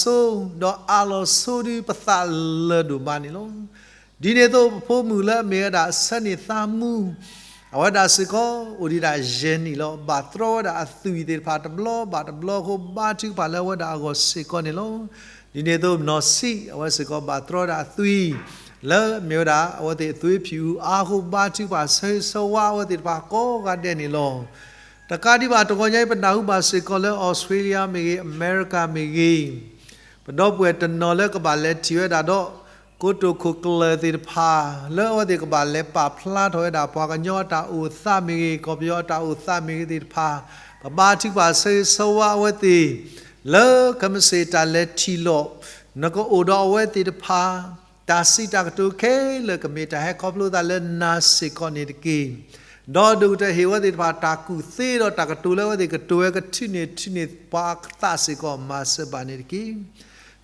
ပသးဆိ ဒီးအးလီၤဆိဒုးပသးလၢာ်ဒိၣ်မးန့ၣ်လီၤ. ဒ်န့ၣ်အသိး ပဖိမုၣ်လၢအမ့ၢ်ဝဲဒၣ်ဆၢန့ၢ်သးမူ အဝဲဒၣ်စ့ၢ်ကီး အိၣ်ဒံးဒၣ်ယဲၢ်နံၣ်လီၤ. ဘၣ်တြီဝဲဒၣ်အသွံၣ်သ့ၣ်တဖၣ်တဘျီဘၣ်တဘျီအဃိ ဘါထုကဖၣ်လၢအဝဲဒၣ်အဂီၢ်စ့ၢ်ကီးန့ၣ်လီၤ. ဒ်န့ၣ်အသိး နီၢ်ဆံး အဝဲစ့ၢ်ကီးဘၣ်တြီဝဲဒၣ်အသွံၣ် လၢအမ့ၢ်ဝဲဒၣ် အဝဲသ့ၣ်အသွံၣ်ဖံးအူအါအဃိ ဘါထုကဖၣ်ဆၢဂ့ၤဆၢဝါအဝဲသ့ၣ်တဖၣ်ကိးဂၤဒဲးန့ၣ်လီၤ. တကးဒံးဘၣ်တဂီၤညါအံၤ ပနၢ်ဟူဘၣ်စ့ၢ်ကီးလၢ အီစထြ့လယါမ့ၢ်ဂ့ၤ, အမဲရကၤမ့ၢ်ဂ့ၤ, ပဒီပုၢ်ဝဲၢ်တနီၤလၢကဘၣ်လဲၤထံၣ်ဝဲဒၣ်ဒီး ကိတိာ်ခိၣ်ကျၢၢ်သ့ၣ်တဖၣ် လၢအဝဲသ့ၣ်ကဘၣ်လဲၤပာ်ဖျါထီၣ်ဝဲဒၣ် ပှၤကညီအတၢ်အိၣ်သးမ့ၢ်ဂ့ၤ, ကီၢ်ပယီၤအတၢ်အိၣ်သးမ့ၢ်ဂ့ၤသ့ၣ်တဖၣ်, ပဘါထုကဖၣ်ဆၢဂ့ၤဆၢဝါအဝဲသ့ၣ် လၢကမ့ၢ်စ့ၢ်တၢ်လဲၤထံၣ်လိာ် နကအိၣ်ဒီးအဝဲသ့ၣ်တဖၣ် တၢ်စံးတၢ်ကတိၤခဲလၢာ် ကမ့ၢ်တၢ်ဟဲခီဖျိသးလၢနၤစ့ၢ်ကီးန့ၣ်တက့ၢ်. ဒီးဒိၣ်ကတၢၢ်ဟ့ၣ်ဝဲသ့ၣ်တဖၣ် တၢ်ကူၣ်သ့ဒီးတၢ်ကတိၤလၢအဝဲသ့ၣ်ကတိၤဝဲ ကထုးန့ၢ်ထုးန့ၢ်ပှၤအသးစ့ၢ်ကီး မၤစၢၤဘၣ်န့ၣ်တက့ၢ်.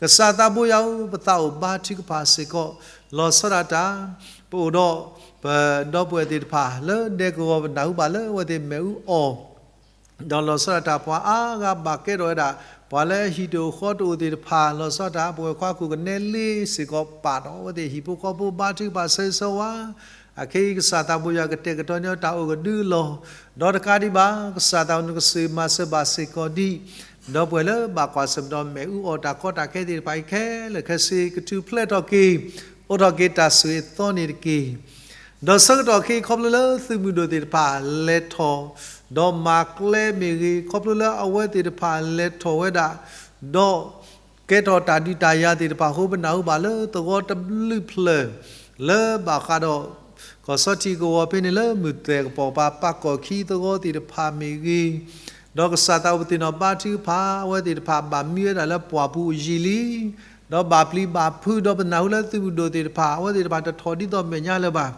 ကစၢ်သးဘိယွၤဧၢ, ပသးအိၣ်ဘါထုကဖၣ်စ့ၢ်ကီး လီၤဆီဒၣ်တၢ် ပအိၣ်ဒီး ပဒီပုၢ်ဝဲၢ်သ့ၣ်တဖၣ် လၢဒဲကဝီၤ ပနၢ်ဟူဘၣ်လၢအဝဲသ့ၣ်မ့ၣ်အူအီၣ် ဒီးလီၤဆီဒၣ်တၢ် ပှၤအါဂၤဘၣ်ကဲထီၣ်ဝဲဒၣ် ပှၤလၢဟံၣ်တအိၣ်ဃီတအိၣ်သ့ၣ်တဖၣ် လီၤဆီဒၣ်တၢ် ပဝဲၢ်ခွါခိၣ်ကနဲလ့စ့ၢ်ကီး ပာ်ဒီးအဝဲသ့ၣ်ဟံၣ်ဖိဃီဖိ ဘါထုကဖၣ်ဆၢဂ့ၤဆၢဝါ, အခဲအံၤ ကစၢ်သးဘိယွၤ ကတဲာ်ကတီၤန့ၢ်အီၤတၢ်အိၣ်ကဒုအလီၢ်, ဒီးတကးဒံးဘၣ် ကစၢ်သးဘိယွၤ နကစၢၢ်မၤစၢၤဘၣ်စ့ၢ်ကီးဒံး ဒီပုၢ်ဝဲၢ်လၢဘၣ်ကွၢ်ဆၢၣ်မဲာ်ဒီး မ့ၣ်အူအီၣ်တၢ်ကီတၢ်ခဲသ့ၣ်တဖၣ်အံၤခဲလၢာ်ခဲဆ့ ကထူၣ်ဖျဲးထီၣ်က့ၤ အိးထီၣ်က့ၤတၢ်ဆိၣ်ဂ့ၤအသီန့ၣ်တက့ၢ်. ဒီးဆၢကတီၢ်ခဲအံၤ ခီဖျိလၢသုးမုၢ်ဒိၣ်သ့ၣ်တဖၣ်လဲၤထီၣ် ဒီးမၤကျဲမ့ၢ်ဂ့ၤ, ခီဖျိလၢအဝဲသ့ၣ်တဖၣ်လဲၤထီၣ်ဝဲဒၣ် ဒီးကဲထီၣ်တၢ်ဒုးတၢ်ယၤသ့ၣ်တဖၣ်အဃိ ပနၢ်ဟူဘၣ်လၢသဝီတဘျုးဖျၢၣ် လၢဘၣ်ဃးဒီး ကီၢ်ဆီထံးကဝီၤဖဲန့ၣ် လၢမုၢ်သဲၣ်ကပီၤပၤ ပၢၤကီၢ်ခံသဝီသ့ၣ်တဖၣ်မ့ၢ်ဂ့ၤ, ဒီးကစၢ်သးဘိယွၤ ပသ့ၣ်နီၣ်ဘါထုကဖၣ် အဝဲသ့ၣ်တဖၣ်ဘၣ်မံဝဲဒၣ်လၢပှၢ်ပူၤအယံာ်လံ ဒီးဘၣ်ပျံၤဘၣ်ဖုး ဒီးပနၢ်ဟူလၢသုးမုၢ်ဒိၣ်သ့ၣ်တဖၣ် အဝဲသ့ၣ်တဖၣ်တထီၣ်ဒ်သိးမဲာ်ညါလၢၤဘၣ်.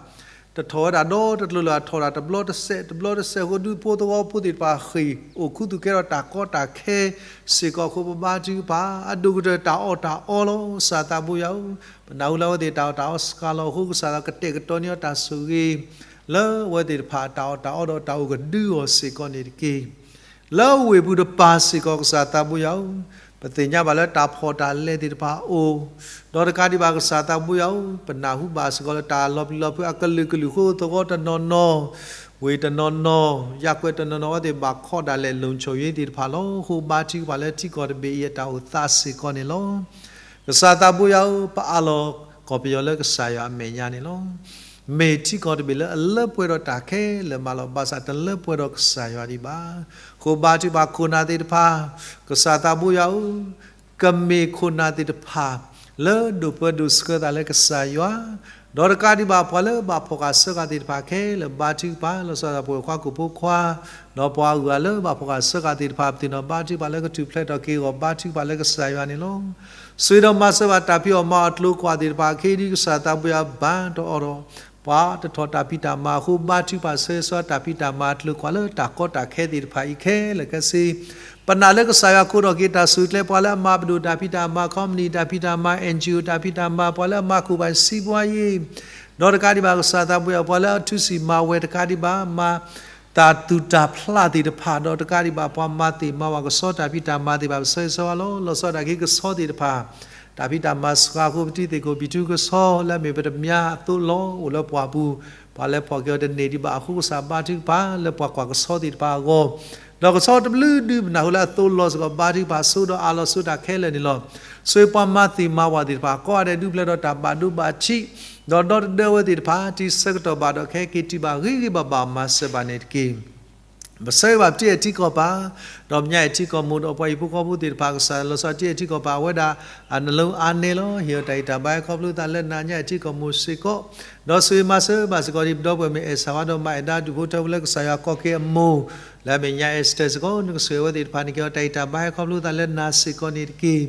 တထီၣ်ဝဲဒၣ်ဒီတကျိၤလၢၤ ထီၣ်ဒၣ်တဘျီတစဲး တဘျီတစဲးအဃိ ဒူဖိသဝီဖိသ့ၣ်တဖၣ်ဃ့ၢ် အိၣ်ခူသူၣ်ကဲထီၣ်တၢ်ကီတၢ်ခဲစ့ၢ်ကီးအဃိ ပဘါထုကဖၣ် အဒိၣ်ကတၢၢ်တၢ်အီၣ်တၢ်အီလီၤ. ကစၢ်သးဘိယွၤဧၢ, ပနၢ်ဟူလၢအဝဲသ့ၣ်တၢ်အီၣ်တၢ်အီစှၤလီၤအဃိ ကစၢ်သးကတဲာ်ကတီၤန့ၢ်အီၤတၢ်ဆိၣ်ဂ့ၤ လၢအဝဲသ့ၣ်တဖၣ်တၢ်အီၣ်တၢ်အီဒီးတၢ်အိၣ်ကဒုအီၤစ့ၢ်ကီးန့ၣ်တက့ၢ်. လၢဝ့ၢ်ပူၤတပၤစ့ၢ်ကီး ကစၢ်သးဘိယွၤဧၢ, ပသ့ၣ်ညါဘၣ်လၢတၢ်ဖှီၣ်တၢ်လဲသ့ၣ်တဖၣ်အိၣ်, ဒီးတကးဒံးဘၣ် ကစၢ်သးဘိယွၤဧၢ, ပနၢ်ဟူဘၣ်စ့ၢ်ကီးလၢတၢ်လီၤပျံၤလီၤဖုးအကလုာ်ကလုာ်အဃိ သဝီတနီၤနီၤ, ဝ့ၢ်တနီၤနီၤ, ယၢ်ကွဲးတနီၤနီၤ အဝဲသ့ၣ်ဘၣ်ခီဒၣ်လဲာ် လုံခြုံရေး သ့ၣ်တဖၣ်လီၤ. အဃိဘါထုကဖၣ်လၢထံကီၢ်တဘ့ၣ်အံၤအတၢ်အိၣ်သးစ့ၢ်ကီးန့ၣ်လီၤ. ကစၢ်သးဘိယွၤဧၢ, ပအးလီၤကီၢ်ပယီၤလၢကစၢ်ယွၤအမဲာ်ညါန့ၣ်လီၤ. မ့ၢ်ထံကီၢ်တဘ့ၣ်လၢအလၢပှဲၤဒီးတၢ်ခဲလၢာ်မးလီၤ. ဘၣ်ဆၣ်တလၢပှဲၤဒီးကစၢ်ယွၤဒံးဘၣ်. အဃိဘါထုကဖၣ်ခိၣ်နၢ်သ့ၣ်တဖၣ်, ကစၢ်သးဘိယွၤဧၢ, ကမ့ၢ်ခိၣ်နၢ်သ့ၣ်တဖၣ် လၢဒိၣ်ပၢဒိၣ်ဆှၢသးလၢကစၢ်ယွၤ, ဒီးတကးဒံးဘၣ် ပှၤလၢဘၣ်ဖှီၣ်ဃာ်ဆှၢဃာ်သ့ၣ်တဖၣ်ခဲလၢာ် ဘါထုကဖၣ် လီၤဆီဒၣ်တၢ် ပဝဲၢ်ခွါကိၣ်ဖိခွါ ဒီးပှၤဂုၤဂၤလၢဘၣ်ဖှီၣ်ဃာ်ဆှၢဃာ်သ့ၣ်တဖၣ် ပသ့ၣ်နီၣ်ဘါထုကဖၣ်လၢကထူၣ်ဖျဲးထီၣ်က့ၤအဂီၢ် ဘါထုကဖၣ်လၢကစၢ်ယွၤန့ၣ်လီၤ. ဆိၣ်ဂ့ၤဒီးမၤစၢၤဘၣ်တၢ်ဖံးအီၣ်မၤအီၣ်အကျိၤအကွာ်သ့ၣ်တဖၣ် ခဲအံၤဒ်ကစၢ်သးဘိယွၤ ဘၣ်တအီၣ်ဒီး ပှၤတထီၣ်တၢ်ဖံးတၢ်မၤအဃိ ဘါထုကဖၣ်ဆၢဂ့ၤဆၢဝါတၢ်ဖံးတၢ်မၤအကျိၤအကွာ်လၢတၢ်ကီတၢ်ခဲသ့ၣ်တဖၣ်အံၤခဲလၢာ်ခဲဆ့ ပနာ်လၢကစၢ်ယွၤခိးထီၣ်က့ၤတၢ်စူၢ်ကျဲ ပှၤလၢအမၤပဒိၣ်တၢ်ဖံးတၢ်မၤ ခီပနံၣ်တၢ်ဖံးတၢ်မၤ အၣ်အၣ်ကၠီအိၣ် တၢ်ဖံးတၢ်မၤ ပှၤလၢအမၤခူၣ်ဘၣ်စံးပှၤယ့ၣ် ဒီးတကးဒံးဘၣ် ကစၢ်သးဘိယွၤ ပှၤလၢအထူးစံးမၤဝဲတကးဒံးဘၣ် မၤတၢ်သူၣ်တၢ်ဖျးသ့ၣ်တဖၣ် ဒီးတကးဒံးဘၣ် ပှၤမၤသ့ၣ်မၤဝၤကဆီတၢ်ဖံးတၢ်မၤသ့ၣ်တဖၣ် ပဆၢဂ့ၤဆၢဝါလီၤ. လီၤဆီဒၣ်တၢ်က့ၤကဆီသ့ၣ်တဖၣ် တၢ်ဖံးတၢ်မၤစှၤအဃိ ပတံၤသကိးပံၤထူကဆီ လၢအမ့ၢ်ပတမျၢ်အသိးလီၤ အိၣ်လၢပှၢ်ပူၤ ပှၤလဲၤဖီၣ်က့ၤအီၤတန့ၢ်ဒံးဘၣ်အဃိ ကစၢ်ဘါထုကဖၣ်လၢပှၤကွၢ်ကဆီသ့ၣ်တဖၣ်အဂီၢ် ဒီးကဆီတဘျုးဒု ပနၢ်ဟူလၢအသိးလီၤစ့ၢ်ကီး ဘါထုကဖၣ်ဆိဒီးအးလီၤဆိတၢ်ခဲလၢာ်န့ၣ်လီၤ. ဆိၣ်ဂ့ၤပှၤမၤသ့ၣ်မၤဝၤသ့ၣ်တဖၣ် ကိးဂၤဒဲးဒုးဖျဲးဒီးတၢ်ဘၣ်ဒိဘၣ်ထံး ဒီးဒီတဒၢဝဲသ့ၣ်တဖၣ် တံၤဆၢကတီၢ်ဘၣ်ဒီးခဲက့ၤတုၤဘၣ်ဂ့ၤဂ့ၤဘၣ်ဘၣ် မၤစၢၤဘၣ်န့ၣ်တက့ၢ်. ပဆၢဂ့ၤဘၣ်ပတံၤအဲၣ်ထံကီၢ်ပၤ ဒီးပညါအဲၣ်ထံကီၢ်မိၢ်ဒီးပှၤဟံၣ်ဖိဃီဖိသ့ၣ်တဖၣ် ကစၢ်လီၤဆီတံၤအဲၣ်ထံကီၢ်ပၤ အဝဲဒၣ်အနလုံးအားနည်းလီၤ ဟ့ၣ်အီၤတၢ်ဂံၢ်တၢ်ဘါ ဟဲခီဖျိသးလၢနၤညါအဲၣ်ထံကီၢ်မိၢ်စ့ၢ်ကီး ဒီးဆိၣ်ဂ့ၤမၤစၢၤဘၣ်စ့ၢ်ကီးဒံး ပဒီပုၢ်ဝဲၢ်မ့ၢ်အဲၣ်စၢ်ဝါဒီးမါအဲၣ်ဒါဒူၣ်ဖိထၢဖိလၢကစၢ်ယွၤကိးက့ၤအမိၢ် လၢအမဲာ်ညါအဲၣ်စတၢၢ်စ့ၢ်ကီး နကဆိၣ်ဂ့ၤအဝဲသ့ၣ်တဖၣ်န့ၣ် က့ၤအီၤတၢ်ဂံၢ်တၢ်ဘါ ဟဲခီဖျိသးလၢနၤစ့ၢ်ကီးန့ၣ်တက့ၢ်.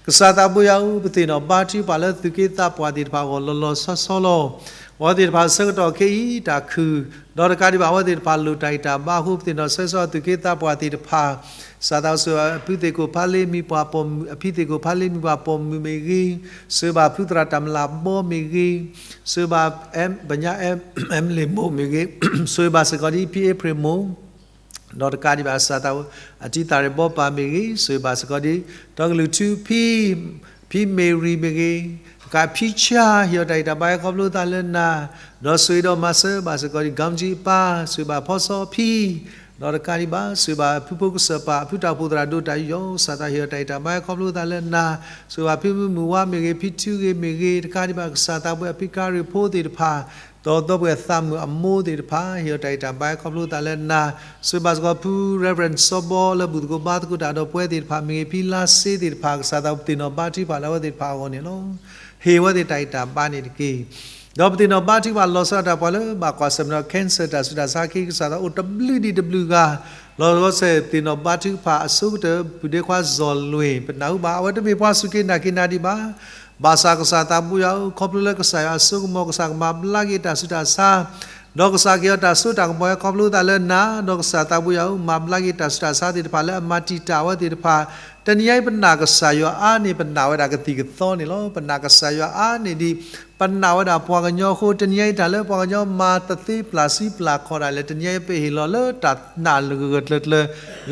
ကစၢ်သးဘိယွၤဧၢ, ပသ့ၣ်နီၣ်ဘါထုကဖၣ်လၢသူၣ်က့သးပှၢ်သ့ၣ်တဖၣ်အဂီၢ်လီၤလီၤဆီဆီလီၤ. အဝဲသ့ၣ်တဖၣ်ဆၢကတီၢ်ခဲအံၤတၢ်ခုၣ်, ဒီးတကးဒံးဘၣ်အဝဲသ့ၣ်တဖၣ်လိၣ်တၢ်ဂံၢ်တၢ်ဘါအဃိ ပသ့ၣ်နီၣ်ဆၢဂ့ၤဆၢဝါသူၣ်က့သးပှၢ်သ့ၣ်တဖၣ်, ကစၢ်သးဘိယွၤဧၢ, အဖုသ့ၣ်ကိၣ်ဖးလ့မံၤပှၤပိာ်မုၣ်, အဖံသ့ၣ်ကိၣ်ဖးလ့မံၤပှၤပိာ်မုၣ်မ့ၢ်ဂ့ၤ, ဆိၣ်ဂ့ၤဘၣ်ဖုသရၣ်တၢ်မလၤဘီမ့ၢ်ဂ့ၤ, ဆိၣ်ဂ့ၤဘၣ် ပညါ အဲမလ့ၣ်မိၢ်မ့ၢ်ဂ့ၤ, ဆိၣ်ဂ့ၤဘၣ်စ့ၢ်ကီးဒ်ဖံအ့ဖြ့ၣ်မိၢ် ဒီးတကးဒံးဘၣ်ကစၢ်သးဘိ အတံၤသၣ်ရံၣ်ဘီပၢ်မ့ၢ်ဂ့ၤ, ဆိၣ်ဂ့ၤဘၣ်စ့ၢ်ကီးဒ် တီကလုၢ်ထူဖံ ဖံမ့ၢ်ရံမ့ၢ်ဂ့ၤ, ကဖံဆါ ဟ့ၣ်အီၤတၢ်ဂံၢ်တၢ်ဘါခီဖျိသးလၢနၤ, ဒီးဆိၣ်ဂ့ၤဒီးမၤစၢၤဘၣ်စ့ၢ်ကီးဒ် ကမ်ကၠံအပၢ်, ဆိၣ်ဂ့ၤဘၣ်ဖီစီဖံ ဒီးတကးဒံးဘၣ် ဆိၣ်ဂ့ၤဘၣ်ဖုဖိကစၢၢ်ပၢ် ဖုတၢ်အိၣ်ဖှိၣ်သရၣ်ဒိၣ်တၢ်ယူးယီၣ် ကစၢ်သးဟ့ၣ်အီၤတၢ်ဂံၢ်တၢ်ဘါခီဖျိသးလၢနၤ, ဆိၣ်ဂ့ၤဘၣ်ဖံမုၣ်မုၣ်ဝါမ့ၢ်ဂ့ၤ, ဖံထူဂ့ၤမ့ၢ်ဂ့ၤ, တကးဒံးဘၣ်ကစၢ်သးဘိအဖံကၤရံၣ်ဖိသ့ၣ်တဖၣ် ဒီးဒီပုၢ်ဝဲၢ်သးမုၣ်အမိၢ်သ့ၣ်တဖၣ် ဟ့ၣ်အီၤတၢ်ဂံၢ်တၢ်ဘါခီဖျိသးလၢနၤ, ဆိၣ်ဂ့ၤဘၣ်စ့ၢ်ကီးဖု Reverend စီဘီလၢဘူၣ်သကိးဘါသကိးတၢ်ဒီးပဝဲသ့ၣ်တဖၣ်မ့ၢ်ဂ့ၤ, ဖံလါစ့သ့ၣ်တဖၣ် ကစၢ်သးဘိပသ့ၣ်နီၣ်ဘါထုကဖၣ်လၢအဝဲသ့ၣ်တဖၣ်အဂီၢ်န့ၣ်လီၤ. ဟ့ၣ်ဝဲသ့ၣ်တၢ်ဂံၢ်တၢ်ဘါန့ၣ်တက့ၢ်. ဒီးပသ့ၣ်နီၣ်ဘါထုကဖၣ်လီၤဆီဒၣ်တၢ်ပှၤလၢဘၣ်ကွၢ်ဆၢၣ်မဲာ်ဒီး cancer တၢ်ဆူးတၢ်ဆါခံ ကစၢ်သးအိၣ်တဘျုးဒံးတဘျုးဂၤ, လီၤဆီဒၣ်တၢ်သ့ၣ်နီၣ်ဘါထုကဖၣ်အဆိကတၢၢ် ပုၢ်ဒ့ခွါစီၤလွ့ၣ် ပနၢ်ဟူဘၣ် အဝဲတမ့ၢ်ပှၤစူၢ်က့ၤနာ်က့ၤနၤဒံးဘၣ် ဘၣ်ဆၣ်ကစၢ်သးဘိယွၤဧၢ, ခီဖျိလၢကစၢ်ယွၤအစိကမီၤ ကစၢ်ကမၤဘျါက့ၤတၢ်ဆူးတၢ်ဆါ, ဒီးကစၢ်ကဟ့ၣ်အီၤတၢ်စိတၢ်ကမီၤဝဲခီဖျိသးလၢနၤ, ဒီးကစၢ်သးဘိယွၤဧၢ, မၤဘျါက့ၤတၢ်ဆူးတၢ်ဆါသ့ၣ်တဖၣ်လၢအမၤတံာ်တာ်ဝဲသ့ၣ်တဖၣ်, တနံၤအံၤပနာ်ကစၢ်ယွၤအါန့ၢ် ပနာ်ဝဲဒၣ်ကသံၣ်ကသီန့ၣ်လီၤ. ပနာ်ကစၢ်ယွၤအါန့ၢ်ဒံး ပနာ်ဝဲဒၣ်ပှၤကညီအဃိ တနံၤအံၤတၢ်လၢပှၤကညီမၤတသ့ပျၢ်စံပျၢ်ခီၣ်ဒၣ်လဲာ် တနံၤအံၤပဟ့ၣ်လီၤလၢတၢ်နာ်ဂၢၢ်ဂၢၢ်ကျၢၤကျၢၤ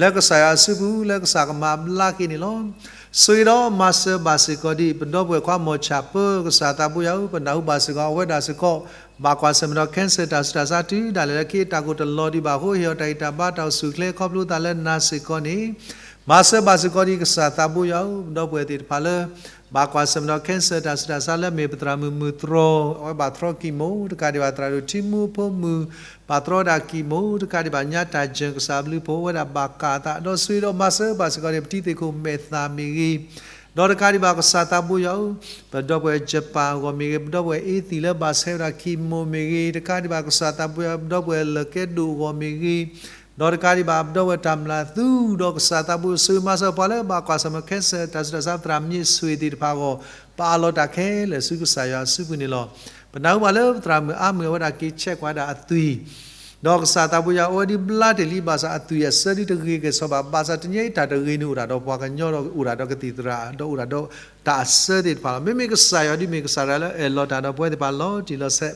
လၢကစၢ်ယွၤအစုပူၤ လၢကစၢ်ကမၤဘျါက့ၤန့ၣ်လီၤ. ဆိၣ်ဂ့ၤဒီးမၤစၢၤဘၣ်စ့ၢ်ကီးဒံး ပဒီပုၢ်ဝဲၢ်ခွါမီၢ်ဆၣ်ပၢ ကစၢ်သးဘိယွၤဧၢ, ပနၢ်ဟူဘၣ်စ့ၢ်ကီးအဝဲဒၣ်စ့ၢ်ကီး ဘၣ်ကွၢ်ဆၢၣ်မဲာ်ဒီး cancer တၢ်ဆူးတၢ်ဆါတုၤဒၣ်လဲာ်လၢခံ တၢ်ကိၢ်တလီၤဒံးဘၣ်အဃိ ဟ့ၣ်အီၤတၢ်ဂံၢ်တၢ်ဘါတၢ်အိၣ်ဆူၣ်အိၣ်ချ့ခီဖျိသးလၢနၤစ့ၢ်ကီးန့ၣ် မၤစၢၤဘၣ်စ့ၢ်ကီးဒံး ကစၢ်သးဘိယွၤဧၢ, ပဒီပုၢ်ဝဲၢ်သ့ၣ်တဖၣ်လၢ ဘၣ်ကွၢ်ဆၢၣ်မဲာ်ဒီး cancer တၢ်ဆူးတၢ်ဆါလၢအမ့ၢ်ပသရၣ်မုၣ်မုၢ်တြီၤ အဝဲဘၣ်သရီကံၣ်မိၣ် တကးဒံးဘၣ်သရၣ်ဒိၣ်ထံမူဖိမုၣ် ဘၣ်သရီဒၣ်ကံၣ်မိၣ် တကးဒံးဘၣ်ညါတၢ်ယၢၢ် ကစၢ်ဘျုးဖှိၣ်ဝဲဒၣ်ဘၣ်ကးအသး ဒီးဆိၣ်ဂ့ၤဒီးမၤစၢၤဘၣ်စ့ၢ်ကီးန့ၣ် ပတံၤသ့ၣ်ခိၣ်မဲာ်သၣ်မ့ၢ်ဂ့ၤ ဒီးတကးဒံးဘၣ်ကစၢ်သးဘိယွၤဧၢ, ပဒီပုၢ်ဝဲၢ်ယပၣ်အဂီၢ်မ့ၢ်ဂ့ၤ, ပဒီပုၢ်ဝဲၢ်အ့သံၣ်လၢဘၣ်ဆဲးဝဲဒၣ်ကံၣ်မိၣ်မ့ၢ်ဂ့ၤ, တကးဒံးဘၣ်ကစၢ်သးဘိယွၤ ပဒီပုၢ်ဝဲၢ်လၢကဲဒိၣ်အဂီၢ်မ့ၢ်ဂ့ၤ, ဒီးတကးဒံးဘၣ်ပဒီပုၢ်ဝဲၢ်တၢ်မျၢ်သူ ဒီးကစၢ်သးဘိဆိၣ်ဂ့ၤမၤစၢၤပှၤလၢဘၣ်ကွၢ်ဆၢၣ်မဲာ် cancer တၢ်ဆူးတၢ်ဆါ သရၣ်မုၣ်ဆိၣ်ဂ့ၤသ့ၣ်တဖၣ်အဂီၢ် ပအးလီၤတၢ်ခဲလၢာ်ဆူကစၢ်ယွၤအစုပူၤန့ၣ်လီၤ. ပနၢ်ဟူဘၣ်လၢပသရၣ်မုၣ်အါမုၢ်အဝဲဒၣ်က့ၤဆဲးကွၢ်ဒၣ်အသွံၣ် ဒီးကစၢ်သးဘိယွၤအိၣ်ဝဲဒ်ဘျါတ့ၢ်လံ ဘၣ်ဆၣ်အသွံၣ်အစၢဒ်တဂ့ၤကဲၣ်ဆိးဘၣ်, ဘၣ်ဆၣ်တနံၤအံၤတၢ်တဂ့ၤန့ၣ်အိၣ်ဒၣ်ဒီးပှၤကညီဒီးအိၣ်ဒၣ်ဒီးကသံၣ်သရၣ် ဒီးအိၣ်ဒၣ်ဒီးတၢ်အစၢသ့ၣ်တဖၣ်လီၤ. မ့မ့ၢ်ကစၢ်ယွၤဒ်မ့ၢ်ကစၢ်တဂၤလၢအၢၣ်လီၤတၢ်ဒီးပဝဲသ့ၣ်တဖၣ်လီၤတံၢ်လီၤဆဲး,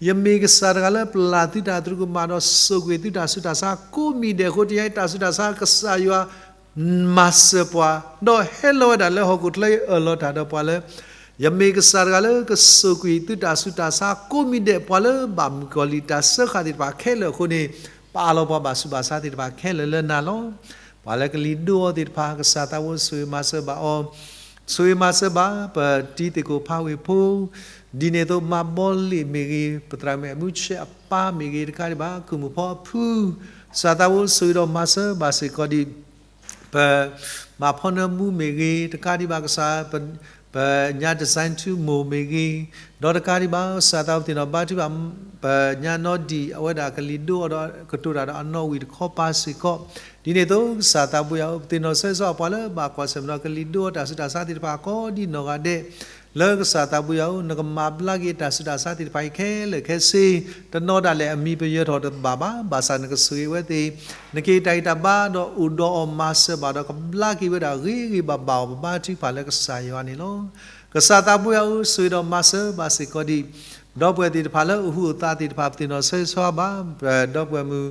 ယမ့ၢ်ကစၢ်တဂၤလၢပျၢ်သုတၢ်သရူးကမၣ်ဒီးစိာ်ကွံာ်သုတၢ်ဆူးတၢ်ဆါ ကိးမံၤဒဲးအဃိ တနံၤအံၤတၢ်ဆူးတၢ်ဆါကစၢ်ယွၤ မၤစၢၤပှၤ, ဒီးဟဲလီၤဝဲဒၣ်လၢဟီၣ်ခိၣ်ချၢအံၤအၢၣ်လီၤတၢ်ဒီးပှၤလၢ ယမ့ၢ်ကစၢ်တဂၤလၢကစိာ်ကွံာ်သုတၢ်ဆူးတၢ်ဆါ ကိးမံၤဒဲးပှၤလၢဘၣ်မုၣ်ကီၤလံၢ်တၢ်စၢဃာ်သ့ၣ်တဖၣ်ခဲလၢာ်အဃိန့ၣ် ပအးလီၤပှၤဘၣ်ဆူးဘၣ်ဆါသ့ၣ်တဖၣ်ခဲလၢာ်လၢနၤလီၤ. ပှၤလၢကလံၤဒိၣ်အီၤသ့ၣ်တဖၣ် ကစၢ်သးဘိဆိၣ်ဂ့ၤမၤစၢၤဘၣ်အီၤ, ဆိၣ်ဂ့ၤမၤစၢၤဘၣ် ပတံၤသ့ၣ်ခိၣ်ဖးဝ့ၢ်ဖိ, ဒ်န့ၣ်အသိးမၤဘီလ့ၣ်မ့ၢ်ဂ့ၤ, ပသရၣ်မုၣ်အမုၢ်ဆဲးအပၢ်မ့ၢ်ဂ့ၤ, တကးဒံးဘၣ် ကုၢ်မုၣ်ဖီအဖု, ကစၢ်သးဘိဆိၣ်ဂ့ၤဒီးမၤစၢၤဘၣ်စ့ၢ်ကီးဒံး ပမၤဖီနၢမူမ့ၢ်ဂ့ၤ, တကးဒံးဘၣ်ကစၢ် ပညါတစဲထူမိၢ်မ့ၢ်ဂ့ၤ, ဒီးတကးဒံးဘၣ် ကစၢ်သးဘိပသ့ၣ်နီၣ်ဘါထုကဖၣ် ပညါနီဒံၣ် အဝဲဒၣ်ကလံၤဒိၣ်အီၤဒီးကတိၤတၢ်ဒီးအနီၣ်ဝံၣ်တခီပၤစ့ၢ်ကီး, ဒ်န့ၣ်အသိးကစၢ်သးဘိယွၤဧၢ, ပသ့ၣ်နီၣ်ဆၢဂ့ၤဆၢဝါပှၤလၢဘၣ်ကွၢ်ဆၢၣ်မဲာ်ဒီးကလံၤဒိၣ်အီၤတၢ်ဆူးတၢ်ဆါသ့ၣ်တဖၣ်ကိးဒ်နီၢ်ဂၤဒဲး လၢကစၢ်သးဘိယွၤဧၢ, နကမၤဘျါက့ၤတၢ်ဆူးတၢ်ဆါသ့ၣ်တဖၣ်အံၤခဲလၢာ်ခဲဆ့, တနီၤဒၣ်လဲာ်အမံၤပယၢၤထီၣ်တဘၣ်ဘၣ်, ဘၣ်ဆၣ်နကဆိၣ်ဂ့ၤဝဲသ့ၣ်, နကဟ့ၣ်တၢ်ဂံၢ်တၢ်ဘါဒီးအိၣ်ဒီးအီၤမၤစၢၤဘၣ်ဒီးကဘျါက့ၤဝဲဒၣ်ဂ့ၤဂ့ၤဘၣ်ဘၣ်အီၤ ပဘါထုကဖၣ်လၢကစၢ်ယွၤန့ၣ်လီၤ. ကစၢ်သးဘိယွၤဧၢ, ဆိၣ်ဂ့ၤဒီးမၤစၢၤဘၣ်စ့ၢ်ကီးဒံး ဒီပုၢ်ဝဲၢ်သ့ၣ်တဖၣ်လၢအဟူးအသးသ့ၣ်တဖၣ် ပသ့ၣ်နီၣ်ဆၢဂ့ၤဆၢဝါဘၣ်, ပဒီပုၢ်ဝဲၢ်မုၣ်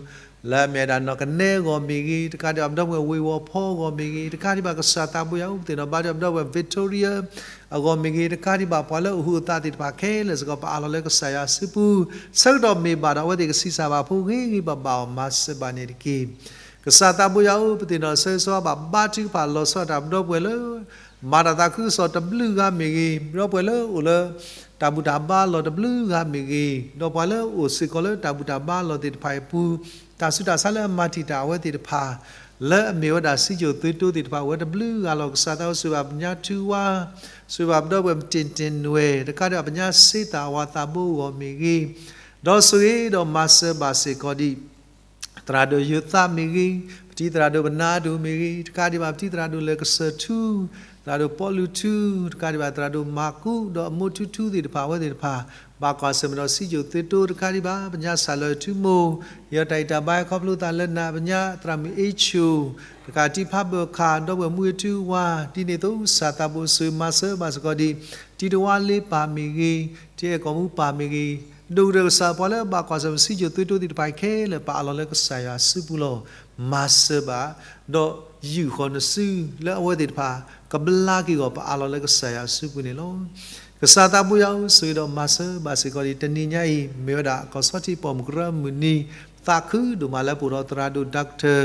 လၢအမ့ၢ်ဝဲဒၣ်နီၢ်ကနဲအဂီၢ်မ့ၢ်ဂ့ၤ, တကးဒံးဘၣ်ပဒီပုၢ်ဝဲၢ်ဝ့ၢ်ဝီၤဖီအဂီၢ်မ့ၢ်ဂ့ၤ, တကးဒံးဘၣ်ကစၢ်သးဘိယွၤဧၢ, ပသ့ၣ်နီၣ်ဘါထုကဖၣ်ပဒီပုၢ်ဝဲၢ် Victoria အဂီၢ်မ့ၢ်ဂ့ၤ, တကးဒံးဘၣ်ပှၤလၢအဟူးအသးသ့ၣ်တဖၣ်ခဲလၢာ်စ့ၢ်ကီး ပအးလီၤလၢကစၢ်ယွၤစုပူၤ, ဆၢကတီၢ်မ့ၢ်ဘၣ်ဒီးအဝဲသ့ၣ်ကဆံးစၢ်ဘၣ်ဖိဂ့ၤဂ့ၤဘၣ်ဘၣ်အီၤ မၤစၢၤဘၣ်န့ၣ်တက့ၢ်. ကစၢ်သးဘိယွၤဧၢ, ပသ့ၣ်နီၣ်ဆၢဂ့ၤဆၢဝါဘၣ် ဘါထုကဖၣ်လီၤဆီဒၣ်တၢ်ပဒီပုၢ်ဝဲၢ်လၢ မၤတၢ်သးခုကစီၣ်တဘျုးဂၤမ့ၢ်ဂ့ၤ, ပဒီပုၢ်ဝဲၢ်လၢအိၣ်လၢ တၢ်ဘူၣ်တၢ်ဘါလီၢ်တဘျုးဂၤမ့ၢ်ဂ့ၤ, ဒီးပှၤလၢအိၣ်စ့ၢ်ကီးလၢတၢ်ဘူၣ်တၢ်ဘါလီၢ်သ့ၣ်တဖၣ်အံၤအပူၤ, တၢ်ဆူးတၢ်ဆါလၢအမၤတံာ်တာ်အဝဲသ့ၣ်တဖၣ် လၢအမ့ၢ်ဝဲဒၣ်စံးကၠိၣ်သုးတိသ့ၣ်တဖၣ် အိၣ်ဝဲတဘျုးဂၤလီၤ. ကစၢ်သးဘိဆိၣ်ဂ့ၤဘၣ်ပညါထူဝါ, ဆိၣ်ဂ့ၤဘၣ်ပဒီပုၢ်ဝဲၢ်မတ့ၢ်တ့ၢ်နွဲၣ်, တကးဒံးဘၣ်ပညါစ့သၣ်အဝၤသးဘိအဂီၢ်မ့ၢ်ဂ့ၤ, ဒီးဆိၣ်ဂ့ၤဒီးမၤစၢၤဘၣ်စ့ၢ်ကီးဒံး သရၣ်ဒိၣ်ယိၤသးမ့ၢ်ဂ့ၤ, ပတံၤသရၣ်ဒိၣ်ပနါဒိၣ်မ့ၢ်ဂ့ၤ, တကးဒံးဘၣ်ပတံၤသရၣ်ဒိၣ်လၢကစၢၢ်ထူ, သရၣ်ဒိၣ်ပီလူးထူ, တကးဒံးဘၣ်သရၣ်ဒိၣ်မၤကူး ဒီးအမိၢ်ထူထူသ့ၣ်တဖၣ် အဝဲသ့ၣ်တဖၣ် ဘၣ်ကွၢ်ဆၢၣ်မဲာ်ဒီးစံးကၠိၣ်သုးတိ တကးဒံးဘၣ် ပညါစၢ်လီၤထူမိၢ်, ဟ့ၣ်အီၤတၢ်ဂံၢ်တၢ်ဘါခီဖျိသးလၢနၤ, ပညါသရၣ်မုၣ်အ့ဆိၣ်, တကးတံၤဖးဘၢၣ်ခၣ် ဒီပုၢ်ဝဲၢ်မူဂ့ၤထူဝါ, ဒ်န့ၣ်အသိးကစၢ်သးဘိဆိၣ်ဂ့ၤမၤစၢၤဘၣ်စ့ၢ်ကီးဒံး တံၤတဝါလ့ပၢ်မ့ၢ်ဂ့ၤ, တံၤအဲၣ်ကီၢ်မူပၢ်မ့ၢ်ဂ့ၤ, ဒိၣ်ကတၢၢ်ကစၢ်ပှၤလၢဘၣ်ကွၢ်ဆၢၣ်မဲာ်စံးကၠိၣ်သုးတိသ့ၣ်တဖၣ်ခဲလၢာ် ပအးလီၤလၢကစၢ်ယွၤစုပူၤလီၤ. မၤစၢၤဘၣ်, ဒီးယုၢ်ဃီၤနစုလၢအဝဲသ့ၣ်တဖၣ် ကဘျါက့ၤအဂီၢ် ပအးလီၤလၢကစၢ်ယွၤအစုပူၤန့ၣ်လီၤ. ကစၢ်သးဘိယွၤဧၢ, ဆိၣ်ဂ့ၤဒီးမၤစၢၤဘၣ်စ့ၢ်ကီးဒံး တနံၤညါအံၤ မ့ၢ်ဝဲဒၣ်ကီၢ်ဆီထံးပိာ်မုၣ်ကရၢမုၢ်နံၤ သးခုဒိၣ်မးလၢပအိၣ်ဒီးသရၣ်ဒိၣ် Doctor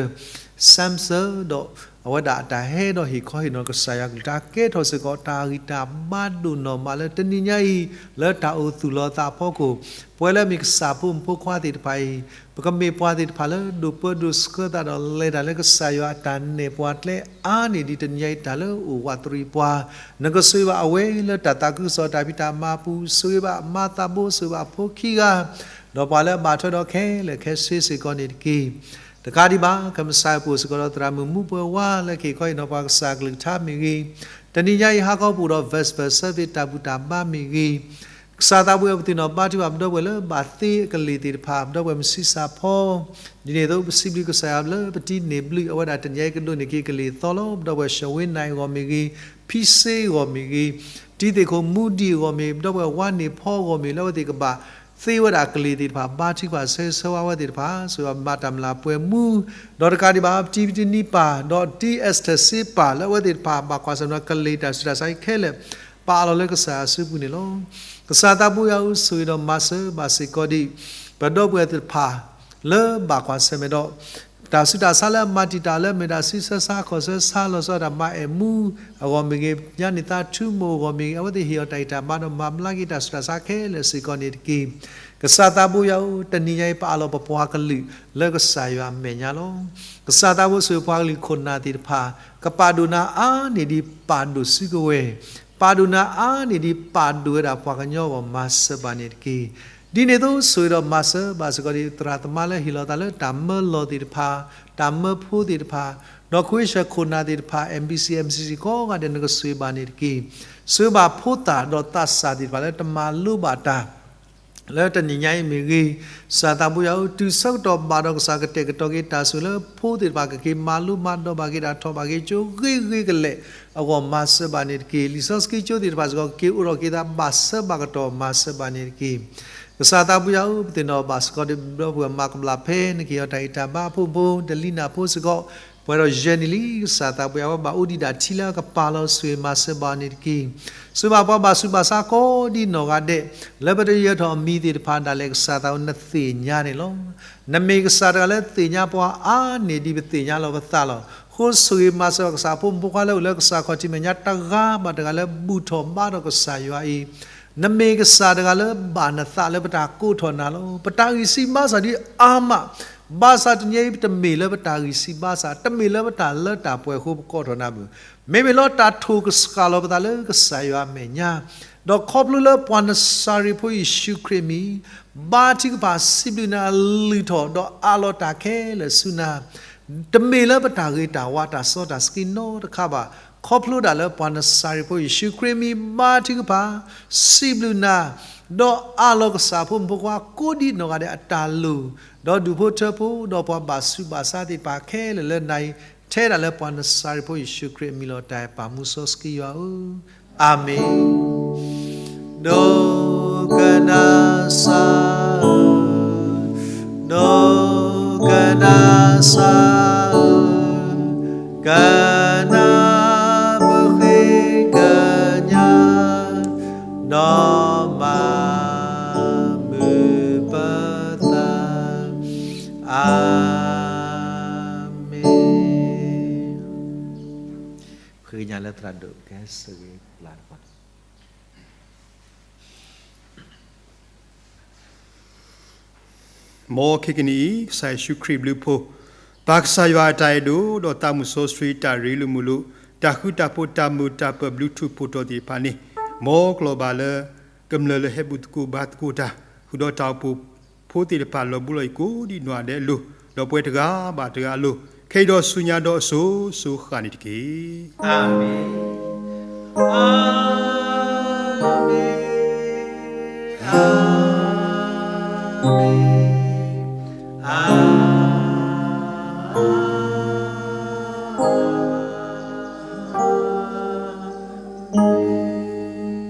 Samson ဒီးအဝဲဒၣ်အတၢ်ဟဲဒီးဟ့ၣ်ခီဟ့ၣ်နီၤ ကစၢ်ယွၤကလုၢ်ကထါကဲထီၣ်စ့ၢ်ကီး တၢ်ဂံၢ်တၢ်ဘါဒိၣ်နီၢ်မးလၢတနံၤညါအံၤ လၢတၢ်အိၣ်သူၣ်လီၤအသးအဖီခိၣ် ပဝဲလၢအမ့ၢ်ကစၢ်ဖိမုၣ်ဖိခွါသ့ၣ်တဖၣ်အံၤ ပကမ့ၢ်ပှၤသ့ၣ်တဖၣ်လၢဒိၣ်ပၢဒိၣ်ဆှၢသးဒီးလဲၤတၢ်လၢကစၢ်ယွၤအတၢ်နဲၣ်ပှၤကျဲအါန့ၢ်ဒံးတနံၤညါအံၤ တၢ်လၢအိၣ်ဝးတရံးပှၤ, နကဆိၣ်ဂ့ၤဘၣ်အဝဲလၢတၢ်သးခုကစီၣ်တၢ်ဖံးတၢ်မၤအပူၤ, ဆိၣ်ဂ့ၤဘၣ်မၤသးဘိ, ဆိၣ်ဂ့ၤဘၣ်ဖိခံဂၤ, ဒီးပှၤလၢအဘၣ်ထွဲဒီးခဲလၢာ်ခဲဆ့စ့ၢ်ကီးန့ၣ်တက့ၢ်. တကးဒံးဘၣ် ကမၤစၢၤပှၤစ့ၢ်ကီးဒီးသရၣ်မုၣ်မူပှဲၤဝါလၢကဟ့ၣ်ခီဟ့ၣ်နီၤပှၤကစၢ်ကလုၢ်ကထါမ့ၢ်ဂ့ၤ, တနံၤညါအံၤဟါခီပအိၣ်ဒီး Vesper Service တၢ်ဘူၣ်တၢ်ဘါမ့ၢ်ဂ့ၤ, ကစၢ်သးဘိယွၤဧၢ ပသ့ၣ်နီၣ်ဘါထုကဖၣ် ပဒီပုၢ်ဝဲၢ်လၢဘၣ်သ့အကလ့ၢ်သ့ၣ်တဖၣ်, ပဒီပုၢ်ဝဲၢ်မုၢ်ဆံးစၢ်ဖီ, ဒ်န့ၣ်အသိး ပစံးဘျုးကစၢ်ယွၤလၢပတံၤန့ၢ်ဘျုး အဝဲဒၣ်တနံၤညါအံၤကဒိးန့ၢ်က့ၤကလံၤသီလီၤ. ပဒီပုၢ်ဝဲၢ် ၡဝ့နၢၣ် အဂီၢ်မ့ၢ်ဂ့ၤ, ဖံစ့အဂီၢ်မ့ၢ်ဂ့ၤ, တံၤသ့ၣ်ခိၣ်မူဒံးအဂီၢ်မ့ၢ်ဂ့ၤ, ပဒီပုၢ်ဝဲၢ်ဝါန့ၢ်ဖီအဂီၢ်မ့ၢ်ဂ့ၤ လၢအဝဲသ့ၣ်ကဘၣ်သ့ဝဲဒၣ်ကလ့ၢ်သ့ၣ်တဖၣ် ဘါထုကဖၣ်ဆၢဂ့ၤဆၢဝါအဝဲသ့ၣ်တဖၣ်, ဆိၣ်ဂ့ၤဘၣ်မၤတၢ်မျၢ်ပှဲၤမူ, ဒီးတကးဒံးဘၣ် ပတံၤပတနံၤပၢ် ဒီးတံၤ Esther စ့ပၢ် လၢအဝဲသ့ၣ်တဖၣ်ဘၣ်ကွၢ်ဆၢၣ်မဲာ်ဒီးကလ့ၢ်တၢ်ဆူးတၢ်ဆါအံၤခဲလၢာ် ပအးလီၤလၢကစၢ်ယွၤအစုပူၤန့ၣ်လီၤ. ကစၢ်သးဘိယွၤဧၢ ဆိၣ်ဂ့ၤဒီးမၤစၢၤဘၣ်စ့ၢ်ကီးဒံး ပဒီပုၢ်ဝဲၢ်သ့ၣ်တဖၣ် လၢဘၣ်ကွၢ်ဆၢၣ်မဲာ်ဒီး တၢ်ဆူးတၢ်ဆါလၢအမၤတံာ်တာ်လၢအမ့ၢ်တၢ်ဆံဆၢဆါခီၣ်ဆၢဆါလီၤဆီဒၣ်တၢ်မၤအဲၣ်မူအဂီၢ်မ့ၢ်ဂ့ၤ, ညါန့ၣ်သးထူမိၢ်အဂီၢ်မ့ၢ်ဂ့ၤ, အဝဲသ့ၣ်ဟ့ၣ်အီၤတၢ်ဂံၢ်တၢ်ဘါဒီးမၤဘျါက့ၤတၢ်ဆူးတၢ်ဆါခဲလၢာ်စ့ၢ်ကီးန့ၣ်တက့ၢ်. ကစၢ်သးဘိယွၤဧၢ, တနံၤညါအံၤပအးလီၤပပှၤကလုာ်လၢကစၢ်ယွၤအမဲာ်ညါလီၤ. ကစၢ်သးဘိဆိၣ်ဂ့ၤပှၤကလုာ်ခိၣ်နၢ်သ့ၣ်တဖၣ် ကပာ်ဒိၣ်နၤအါန့ၢ်ဒံးပာ်ဒိၣ်စုကဝဲၤ, ပာ်ဒိၣ်နၤအါန့ၢ်ဒံးပာ်ဒိၣ်ဝဲဒၣ်ပှၤကညီအဂီၢ် မၤစၢၤဘၣ်န့ၣ်တက့ၢ်. ဒ်န့ၣ်အသိး ဆိၣ်ဂ့ၤဒီးမၤစၢၤဘၣ်စ့ၢ်ကီးဒံး သရၣ်သမါလၢဟ့ၣ်လီၤသးလၢတၢ်မၢလီၤသ့ၣ်တဖၣ်, တၢ်မၢဖိသ့ၣ်တဖၣ်, ဒီးခဝ့ၡၢၣ်ခိၣ်နၢ်သ့ၣ်တဖၣ် M B C M C C ကိးဂၤဒဲး နကဆိၣ်ဂ့ၤဘၣ်န့ၣ်တက့ၢ်. ဆိၣ်ဂ့ၤဘၣ်ဖိသၣ်ဒီးသးစၢ်သ့ၣ်တဖၣ်လၢတမၤလိဘၣ်တၢ် လၢတနံၤညါအံၤမ့ၢ်ဂ့ၤ, ကစၢ်သးဘိယွၤဧၢ, တုၤဆၢကတီၢ်ဘၣ်ဒီးကစၢ်ကတဲာ်ကတီၤက့ၤတၢ်ဆိၣ်ဂ့ၤလၢဖိသ့ၣ်တဖၣ် ကက့ၤမၤလိမၤဒိးဘၣ်က့ၤတၢ် ထီၣ်ဘၣ်က့ၤကၠိဂ့ၤဂ့ၤကလဲာ်အဂီၢ် မၤစၢၤဘၣ်န့ၣ်တက့ၢ်. လံာ်စီဆှံကၠိသ့ၣ်တဖၣ်စ့ၢ်ကီး ကက့ၤအိၣ်ထီၣ်က့ၤသးဘၣ်ဆၢဘၣ်ကတီၢ် မၤစၢၤဘၣ်န့ၣ်တက့ၢ်. ကစၢ်သးဘိယွၤဧၢ, ပသ့ၣ်နီၣ်ဘၣ်စ့ၢ်ကီးဒီး ပဒီပုၢ်ဝဲၢ်မၤကဘျၣ်ဖဲ နကဟ့ၣ်အီၤတၢ်ဂံၢ်တၢ်ဘါအဖိမုၣ်ဖိ ဒလံနၢ်ဖိစ့ၢ်ကီး ပှဲၤဒီးယဲၢ်နံၣ်လံ, ကစၢ်သးဘိယွၤဧၢ, ဘၣ်အိၣ်ဒံးဒၣ်ထံလၢအကပာ်လီၤ ဆိၣ်ဂ့ၤမၤစၢၤဘၣ်န့ၣ်တက့ၢ်. ဆိၣ်ဂ့ၤဘၣ်ပှၤဘၣ်ဆူးဘၣ်ဆါကိးဒံးနီၢ်ဂၤဒဲး လၢပတယၢၤထီၣ်အမံၤသ့ၣ်တဖၣ်ဒၣ်လဲာ် ကစၢ်သးဘိ နသ့ၣ်ညါန့ၣ်လီၤ. နမ့ၢ်ကစၢ်တဂၤလၢသ့ၣ်ညါပှၤအါန့ၢ်ဒံးပသ့ၣ်ညါလီၤပသးလီၤ. အဃိဆိၣ်ဂ့ၤမၤစၢၤဘၣ်ကစၢ်ဖိမုၣ်ဖိခွါလၢအိၣ်လၢကစၢ်ခီၣ်ထံးမဲာ်ညါ တဂၤဘၣ်တဂၤလၢဘူၣ်ထီၣ်ဘါထီၣ်ကစၢ်ယွၤအံၤ နမ့ၢ်ကစၢ်တဂၤလၢဘၣ်နသးလၢပတၢ်ကိးထီၣ်နၤလီၤ. ပတၢ်ဂံၢ်စၢ်ဘါစၢ်ဒ်အါမး, ဘၣ်ဆၣ်တနံၤအံၤ ပတမ့ၢ်လၢပတၢ်ဂံၢ်စၢ်ဘါစၢ်, တမ့ၢ်လၢပတၢ်လၢတၢ်ပှဲၤအဃိပကိးထီၣ်နၤဘၣ်. မ့မ့ၢ်လၢတၢ်ထိၣ်ကစှၤလီၤပသးလၢကစၢ်ယွၤအမဲာ်ညါ, ဒီးခီဖျိလၢပှၤနစၤရ့းဖိယ့ၣ်ၡူးခရံာ်အမံၤ ဘါထုကဖၣ်စံးဘျုးနၤအလုၢ်ထီၣ် ဒီးအးလီၤတၢ်ခဲလၢာ်ဆူနၤ တမ့ၢ်လၢပတၢ်ဂ့ၤတၢ်ဝါတၢ်စီတၢ်ဆှံနီတခါဘၣ်. ခီဖျိဒၣ်လၢပှၤနစၤရ့းဖိယ့ၣ်ၡူးခရံာ်အမံၤ ဘါထုကဖၣ် စံးဘျုးနၤ, ဒီးအးလီၤကစၢ်ဖိမုၣ်ဖိခွါကိးဒံးနီၢ်ဂၤဒဲးအတၢ်လိၤ, ဒီးဒူၣ်ဖိထၢဖိ ဒီးပှၤဘၣ်ဆူးဘၣ်ဆါသ့ၣ်တဖၣ်ခဲလၢာ်လၢနၤအံၤ ထဲဒၣ်လၢပှၤနစၤရ့းဖိယ့ၣ်ၡူးခရံာ်အမံၤလီၤ. တၢ်အဲၣ်ပၢ်မူစီဆှံယွၤဧၢ, အၤမ့ၣ်. ဒိကနၣ်စၢ်ဧၢ, ဒိကနၣ်စၢ်ဧၢ, ကနၣ်ပဃ့ကညး, ဒီးမၤမုာ်ပသး, အၤမ့ၣ်. ဃ့ကညးလၢသရၣ်ဒိၣ်ကဟဲဆိၣ်ဂ့ၤပျၢ်တက့ၢ်. မ်ခဲကနံၣ်အံၤ ကစၢ်ယ့ၣ်ၡူးခရံာ်အဘျုးအဖှိၣ်, ပၢ်ကစၢ်ယွၤအတၢ်အဲၣ်ဒိၣ်, ဒီးသးမုၢ်စီဆှံတၢ်ရ့လိာ်မုာ်လိာ်, တၢ်ဃုတၢ်ဖိးတၢ်မုာ်တၢ်ပၢၢ်ဘျုးထူၣ်ဖှိၣ်ထီၣ်သ့ၣ်တဖၣ်န့ၣ်, မ်ကျိၤဘၣ်လၢ ကမျၢၢ်လၢဟဲဘူးသကိးဘါသကိးတၢ်, ဃုာ်ဒီးတၢ်အိၣ်ဖှိၣ်ဖိသ့ၣ်တဖၣ်လီၤဘှံးလီၤယံၤကိးဒံးနီၢ်ဂၤဒဲးအလိၤ, ဒီးပဝဲတဂၤဘၣ်တဂၤအလိၤ, ခဲအံၤဒီးဆူညါဒီးအစိၤစိၤဃၣ်ဃၣ်န့ၣ်တက့ၢ်. အၤမ့ၣ်, အၤမ့ၣ်, အၤမ့ၣ်.